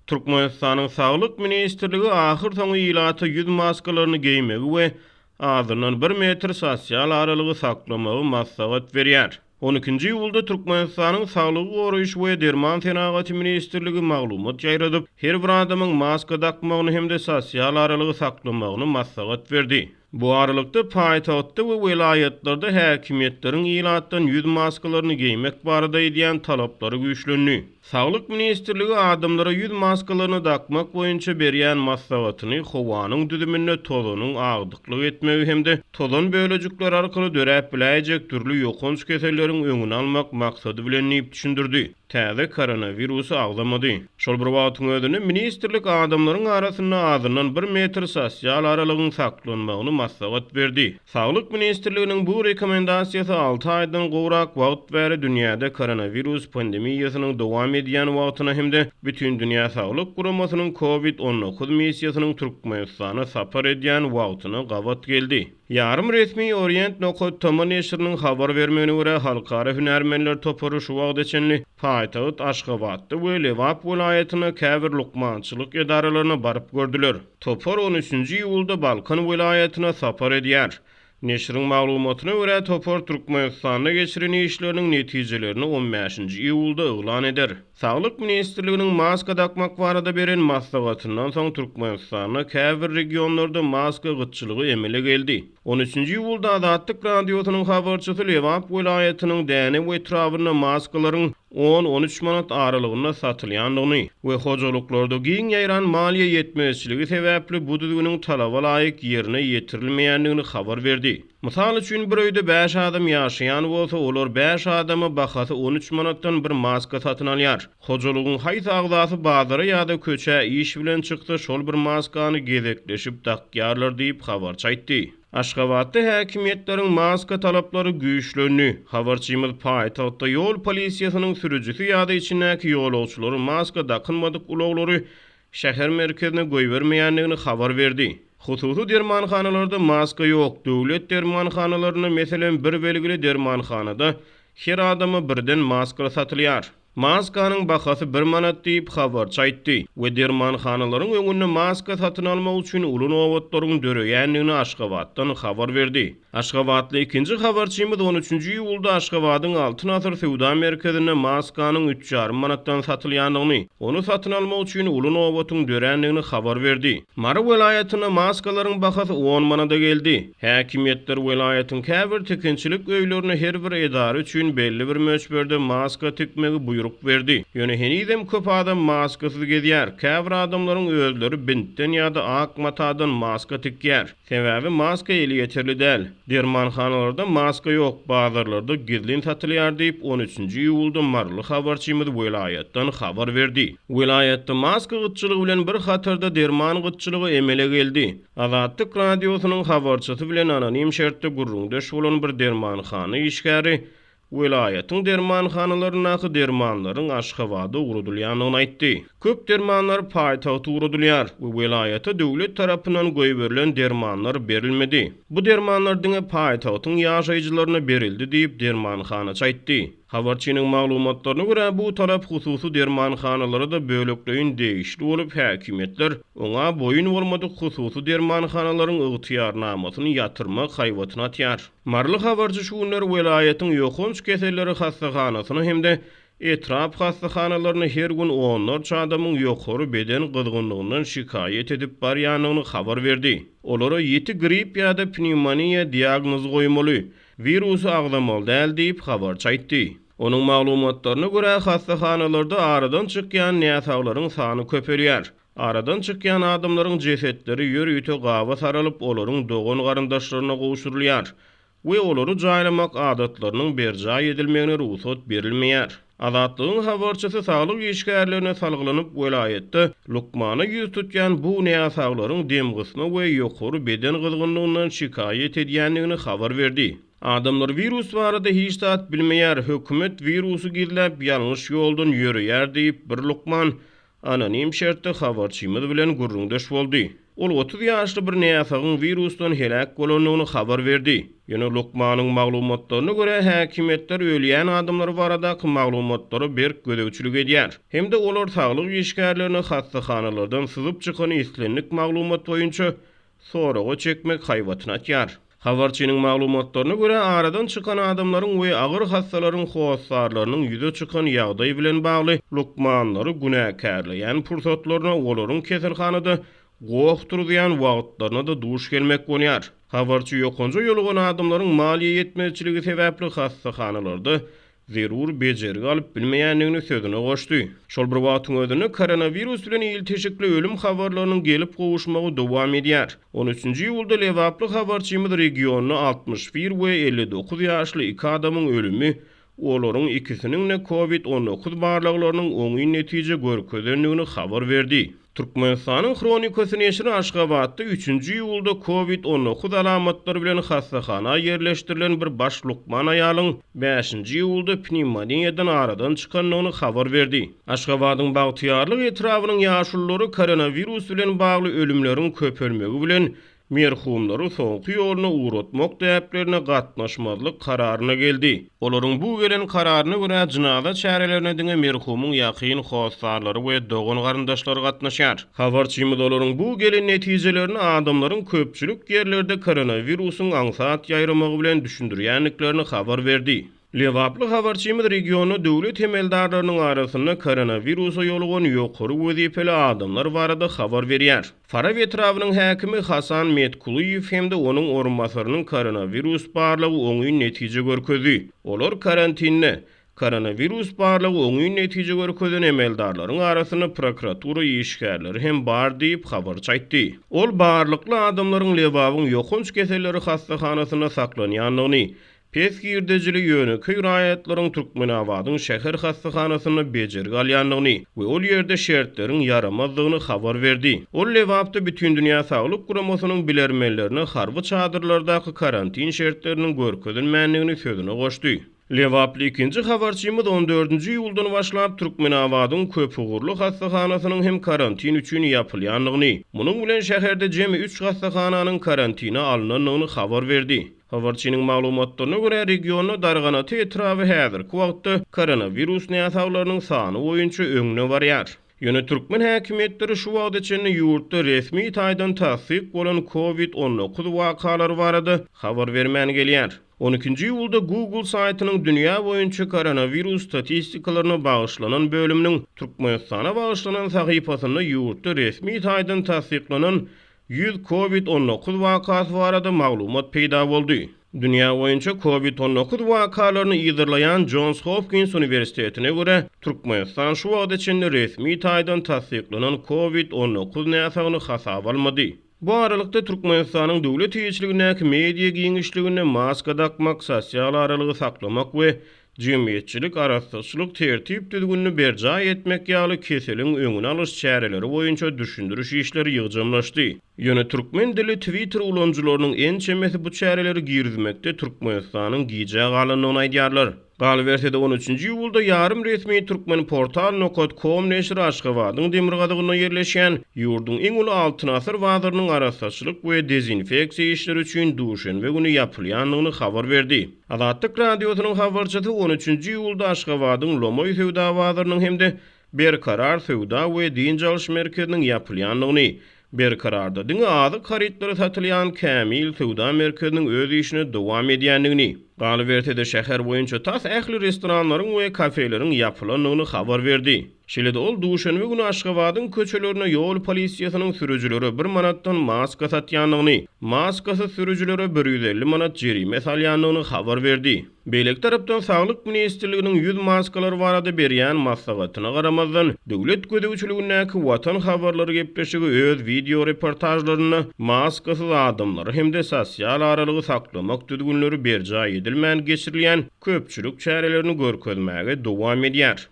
Türkmenistanyň Saglyk ministrligi ahyrsoňy ilata ýüz maskalaryny geýmegi we azyndan bir metr sosial aralygy saklamagy maslahat berýär. On ikinji iýulda Türkmenistanyň Saglygy goraýyş we derman senagaty ministrligi maglumat ýaýradyp, her bir adamyň maska dakmagyny hem-de sosial aralygy saklamagyny maslahat berdi. Bu aralykda, paýtagtda we welaýatlarda häkimiýetleriň ilatdan ýüz maskalaryny geýmek barada edýän talaplary güýçlendi. Saglyk ministrligi adamlara ýüz maskalaryny dakmak boýunça berýän maslahatyny howanyň düzüminde tozanyň agdyklyk etmegi hem-de tozan bölejikleri arkaly döräp biläýjek dürli ýokanç keselleriň öňüni almak maksady bilen diýip düşündirdi. Täze koronawirusy agzamady. Şol bir wagtyň özünde, ministrlik adamlaryň arasynda azyndan bir metr sosial aralygyň saklanmagyny maslahat berdi. Saglyk ministrliginiň bu rekomendasiýasy alty aýdan gowrak wagt bäri dünýäde koronawirus pandemiýasynyň dowam edýän wagtyna hem-de Bütindünýä Saglyk Guramasynyň Covid 19 missiýasynyň Türkmenistana sapar edýän wagtyna gabat geldi. Ýarym resmi Orient nokat tm neşiriniň habar bermegine görä, halkara hünärmenler topary şu wagta çenli paýtagt Aşgabatda we Lebap welaýatynda käbir lukmançylyk edaralaryna baryp gördüler. Topar on üçünji iýulda Balkan welaýatyna sapar edýär. Neşiriň maglumatyna görä, topar Türkmenistanda geçiren işleriniň netijelerini on bäşinji iýulda yglan eder. Saglyk ministrliginiň maska dakmak barada beren maslahatyndan soň Türkmenistanda käbir regionlarda maska gytçylygy emele geldi. On üçünji iýulda Azatlyk Radiosynyň habarçysy Lebap welaýatynyň Dänew etrabynda maskalaryň on-on üç manat aralygynda satylýandygyny we hojalyklarda giň ýaýran maliýe ýetmezçiligi sebäpli bu düzgüniň talaba laýyk ýerine ýetirilmeýändigini habar berdi. Mysal üçin, bir öýde bäş adam ýaşaýan bolsa, olar bäş adama bahasy 13 manatdan bir maska satyn alýar. Hojalygyň haýsy agzasy bazara ýa-da köçä iş bilen çyksa, şol bir maskany gezekleşip dakýarlar diýip, habarçy aýtdy. Aşgabatda häkimiýetleriň maska talaplary güýçlendi. Habarçymyz paýtagtda ýol polisiýasynyň sürüjisi ýa-da içindäki ýolagçylary maska dakynmadyk ulaglary şäher merkezine goýbermeýändigini habar berdi. Hususy dermanhanalarda maska ýok. Döwlet dermanhanalarynda, meselem, bir belgili dermanhanada her adama birden maska satylýar. Maskanyň bahasy bir manat diýip, habarçy aýtdy we dermanhanalaryň öňünde maska satyn almak üçin uly nobatlaryň döreýändigini Aşgabatdan habar berdi. Aşgabatly ikinji habarçymyz on üçünji iýulda Aşgabadyň Altyn asyr söwda merkezinde maskanyň üç ýarym manatdan satylýandygyny, ony satyn almak üçin uly nobatyň dörändigini habar berdi. Mary welaýatynda maskalaryň bahasy on manada geldi. Häkimiýetler welaýatyň käbir tikinçilik öýlerine her bir edara üçin belli bir möçberde maska tikmegi buýruk berdi. Ýöne henizem köp adam maskasyz gezýär. Käbir adamlaryň özleri bintden ýa-da ak matadan maska tikýär. Sebäbi maska elýeterli däl. Dermanhanalarda maska ýok, bazarlarda gizlin satylýar diýip, on üçünji iýulda maryly habarçymyz welaýatdan habar berdi. Welaýatda maska gytçylygy bilen bir hatarda derman gytçylygy emele geldi. Azatlyk Radiosynyň habarçysy bilen anonim şertde gürrüňdeş bolan bir dermanhana işgäri welaýatyň dermanhanalaryndaky dermanlaryň Aşgabada ugradylýandygyny aýtdy. Köp dermanlar paýtagta ugradylýar we welaýata döwlet tarapyndan goýberilen dermanlar berilmedi. Bu dermanlar diňe paýtagtyň ýaşaýjylaryna berildi diýip, dermanhanaçy aýtdy. Habarçynyň maglumatlaryna görä, bu talap hususy dermanhanalara-da bölekleýin degişli bolup, häkimiýetler oňa boýun bolmadyk hususy dermanhanalaryň ygtyýarnamasyny ýatyrmak haýbatyny atýar. Maryly habarçy şu günler welaýatyň ýokanç keselleri hassahanasyna hem-de etrap hassahanalaryna her gün onlarça adamyň ýokary beden gyzgynlygyndan şikaýat edip barýandygyny habar berdi. Olara ýiti grip ýa-da pnewmoniýa diagnozy goýmaly. Wirusy agzamaly däl diýip, habarçy aýtdy. Onuň maglumatlaryna görä, hassahanalarda aradan çykýan näsaglaryň sany köpelýär. Aradan çykýan adamlaryň jesetleri ýörite gaba saralyp, olaryň dogan-garyndaşlaryna gowşurylýar we olary jaýlamak adatlarynyň berjaý edilmegine rugsat berilmeýär. Azatlygyň habarçysy saglyk işgärlerine salgylanyp, welaýatda lukmana ýüz tutýan bu näsaglaryň demgysma we ýokary beden gyzgynlygyndan şikaýat edýändigini habar berdi. Adamlar wirus barada hiç zat bilmeýär, hökümet wirusy gizläp, ýalňyş ýoldan ýöreýär diýip, bir lukman anonim şertde habarçymyz bilen gürrüňdeş boldy. Ol 30 ýaşly bir näsagyň wirusdan heläk bolandygyny habar berdi. Ýöne lukmanyň maglumatlaryna görä, häkimiýetler ölýän adamlar baradaky maglumatlara berk gözegçilik edýär. Hem-de olar saglyk işgärlerine hassahanalardan syzyp çykan islendik maglumat boýunça soraga çekmek haýbatyny atýar. Habarçynyň maglumatlaryna görä, aradan çykan adamlaryň we agyr hassalaryň hossarlarynyň ýüze çykan ýagdaý bilen bagly lukmanlary günäkärleýän pursatlaryna olaryň keselhanada goh turuzýan wagtlaryna-da duş gelmek bolýar. Habarçy ýokanja ýolugan adamlaryň maliýe ýetmezçiligi sebäpli hassahanalarda zerur bejergi alyp bilmeýändigini sözüne goşdy. Şol bir wagtyň özünde, koronawirus bilen ilteşikli ölüm habarlarynyň gelip gowuşmagy dowam edýär. On üçünji iýulda lebaply habarçymyz regionda 61 we 59 ýaşly iki adamyň ölümi, olaryň ikisiniň-de covid 19 barlaglarynyň oňyn netije görkezendigini habar berdi. Türkmenistanyň Hronikasy neşiri Aşgabatda üçünji iýulda covid 19 alamatlary bilen hassahana ýerleşdirilen bir baş lukman aýalyň bäşinji iýulda pnewmoniýadan aradan çykandygyny habar berdi. Aşgabadyň Bagtyýarlyk etrabynyň ýaşululary koronawirus bilen bagly ölümleriň köpelmegi bilen merhumlary soňky ýoluna ugratmak däplerine gatnaşmazlyk kararyna geldi. Olaryň bu gelen kararyna görä, jynaza çärelerine diňe merhumyň ýakyn hossarlary we dogan-garyndaşlary gatnaşýar. Habarçymyz olaryň bu gelen netijelerini adamlaryň köpçülik ýerlerde koronawirusyň aňsat ýaýramagy bilen düşündirýändiklerini habar berdi. Lebaply habarçymyz regionda döwlet emeldarlarynyň arasynda koronawirusa ýolugan ýokary wezipeli adamlar barada habar berýär. Farap etrabynyň häkimi Hasan Metkulyýew hem-de onuň orunbasarynyň koronawirus barlagy oňyn netije görkezdi. Olar karantinde. Koronawirus barlagy oňyn netije görkezen emeldarlaryň arasynda prokuratura işgärleri hem bar diýip, habarçy aýtdy. Ol barlykly adamlaryň Lebabyň ýokanç keselleri hassahanasynda saklanýandygyny, Pes girdejili ýönekeý raýatlaryň Türkmenabadyň şäher hassahanasynda bejergi alýandygyny we ol ýerde şertleriň ýaramazdygyny habar berdi. Ol Lebapda Bütindünýä Saglyk Guramasynyň bilermenlerine harby çadyrlardaky karantin şertleriniň görkezilmändigini sözüne goşdy. Lebaply ikinji habarçymyz on dördünji iýuldan başlap Türkmenabadyň köpugurly hassahanasynyň hem karantin üçin ýapylýandygyny, munuň bilen şäherde jemi üç hassahananyň karantine alnandygyny habar berdi. Habarçynyň maglumatlaryna görä, regionda Darganata etraby häzirki wagtda koronawirus näsaglarynyň sany boýunça öňde barýar. Ýöne türkmen häkimiýetleri şu wagta çenli ýurtda resmi taýdan tassyk bolan covid 19 wakalary barada habar bermän gelýär. On ikinji iýulda Google saýtynyň dünýä boýunça koronawirus statistikalaryna bagyşlanan bölüminiň Türkmenistana bagyşlanan sahypasynda ýurtda resmi taýdan tassyklanan 100 covid 19 wakasy barada maglumat peýda boldy. Dünýä boýunça covid 19 wakalaryny yzarlaýan Jons Hopkins uniwersitetine görä, Türkmenistan şu wagta çenli resmi taýdan tassyklanan covid 19 näsagyny hasaba almady. Bu aralykda, Türkmenistanyň döwlet eýeçiligindäki media giňişliginde maska dakmak, sosial aralygy saklamak we Jemgyýetçilik arassaçylyk tertip-düzgünini berjaý etmek ýaly keseliň öňüni alyş çäreleri boýunça düşündiriş işleri ýygjamlaşdy. Ýöne türkmen dilli Twitter ulanyjylarynyň ençemesi bu çäreleri girizmekde Türkmenistanyň gijä galandygyny aýdýarlar. Galyberse-de, on üçünji iýulda ýarym resmi Turkmenportal nokat kom neşiri Aşgabadyň demirgazygynda ýerleşýän ýurduň iň uly Altyn asyr bazarynyň arassaçylyk we dezinfeksiýa işleri üçin duşenbe güni ýapylýandygyny habar berdi. Azatlyk Radiosynyň habarçysy on üçünji iýulda Aşgabadyň Lomaý söwda bazarynyň hem-de Berkarar söwda we dynç alyş merkeziniň ýapylýandygyny, Berkararda diňe azyk harytlary satylýan Kämil söwda merkeziniň öz işine dowam edýändigini, galyberse-de şäher boýunça tas ähli restoranlaryň we kafeleriň ýapylandygyny habar berdi. Şeýle-de ol duşenbe güni Aşgabadyň köçelerinde ýol polisiýasynyň sürüjilere bir manatdan maska satýandygyny, maskasyz sürüjilere 150 manat jerime salýandygyny habar berdi. Beýleki tarapdan Saglyk ministrliginiň ýüz maskalary barada berýän maslahatyna garamazdan, döwlet gözegçiligindäki Watan habarlary gepleşigi öz wideo reportažlarynda maskasyz adamlary hem-de sosial aralygy saklamak düzgünleri berjaý edilmän geçirilýän köpçülik çärelerini görkezmäge dowam edýär.